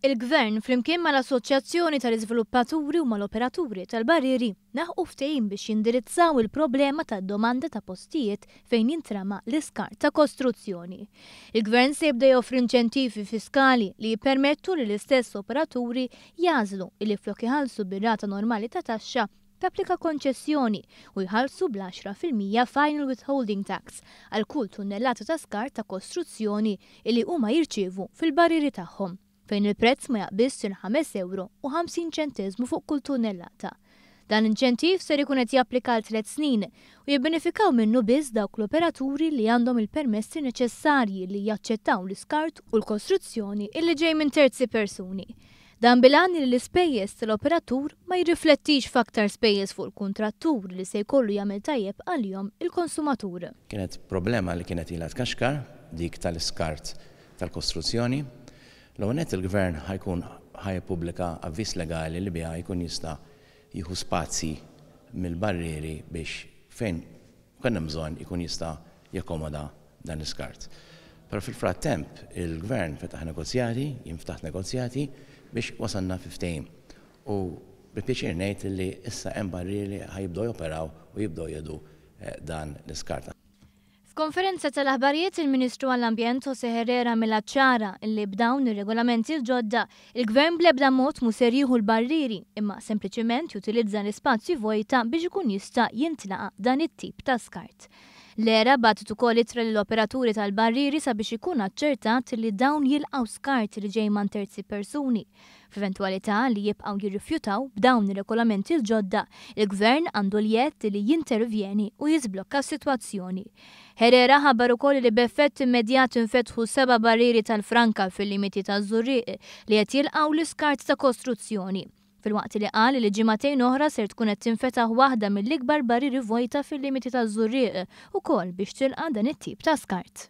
Il-Gvern, flimkien mal-Assoċjazzjoni tal-Iżviluppaturi u mal-Operaturi tal-Barrieri, laħqu ftehim biex jindirizzaw il-problema tad-domanda ta' postijiet fejn jintrama l-iskart ta' kostruzzjoni. Il-Gvern se jibda joffri inċentivi fiskali li jippermettu li l-istess operaturi jagħżlu illi flok iħallsu bir-rata normali ta' taxxa, tapplika konċessjoni u jħallsu bl-10% final withholding tax għal kull tunnellata ta' skart ta' kostruzzjoni illi huma jirċievu fil-barrieri tagħhom, fejn il-prezz ma jaqbiżx il-ħames ewro u 50 ċenteżmu fuq kull tunnellata. Dan l-inċentiv ser ikun qed japplika għal tliet snin u jibbenefikaw minnu biss dawk l-operaturi li għandhom il-permessi neċessarji li jaċċettaw l-iskart u l-kostruzzjoni illi ġej minn terzi persuni. Dan bil-għan li l-ispejjeż tal-operatur ma jirriflettix f'aktar spejjeż fuq il-kuntrattur li se jkollu jagħmel tajjeb għalihom il-konsumatur. Kienet problema li kienet ilha tkaxkar, dik tal-iskart tal-kostruzzjoni. L-ewwel nett il-Gvern ħa jkun ħa jippubblika avviż legali li biha jkun jista' jieħu spazji mill-barrieri biex fejn ikun hemm bżonn ikun jista' jakkomoda dan l-iskart. Però fil-frattemp il-Gvern fetaħ negozjati, jien ftaħt negozjati biex wasalna fi ftehim. U bi pjaċir ngħid li issa hemm barrieri li ħa jibdew joperaw u jibdew jieħdu dan l-iskart. F'konferenza tal-aħbarijiet il-Ministru għall-Ambjent José Herrera għamilha ċara li b'dawn ir-regolamenti l-ġodda, il-Gvern bl-ebda mod mhu ser jieħu l-barrieri imma sempliċiment jutilizza l-ispazji vojta biex ikun jista' jintlaqa' dan it-tip ta' skart. L-ERA bagħtet ukoll ittra lill-operaturi tal-barrieri sabiex ikun aċċertat li dawn jilqgħu skart li ġej m'għand terzi persuni. F'eventwalità li jibqgħu jirrifjutaw b'dawn ir-regolamenti l-ġodda, il-Gvern għandu l-jedd li jintervjeni u jiżblokka s-sitwazzjoni. Herrera ħabbar ukoll li b'effett immedjat infetħu seba' barrieri tal-franka fil-limiti taż-Żurrieq li qed jilqgħu l-iskart ta' kostruzzjoni. Filwaqt li qal li ġimagħtejn oħra ser tkun qed tinfetaħ waħda mill-ikbar barrieri vojta fil-limiti taż-Żurrieq ukoll biex tilqa' dan it-tip ta' skart.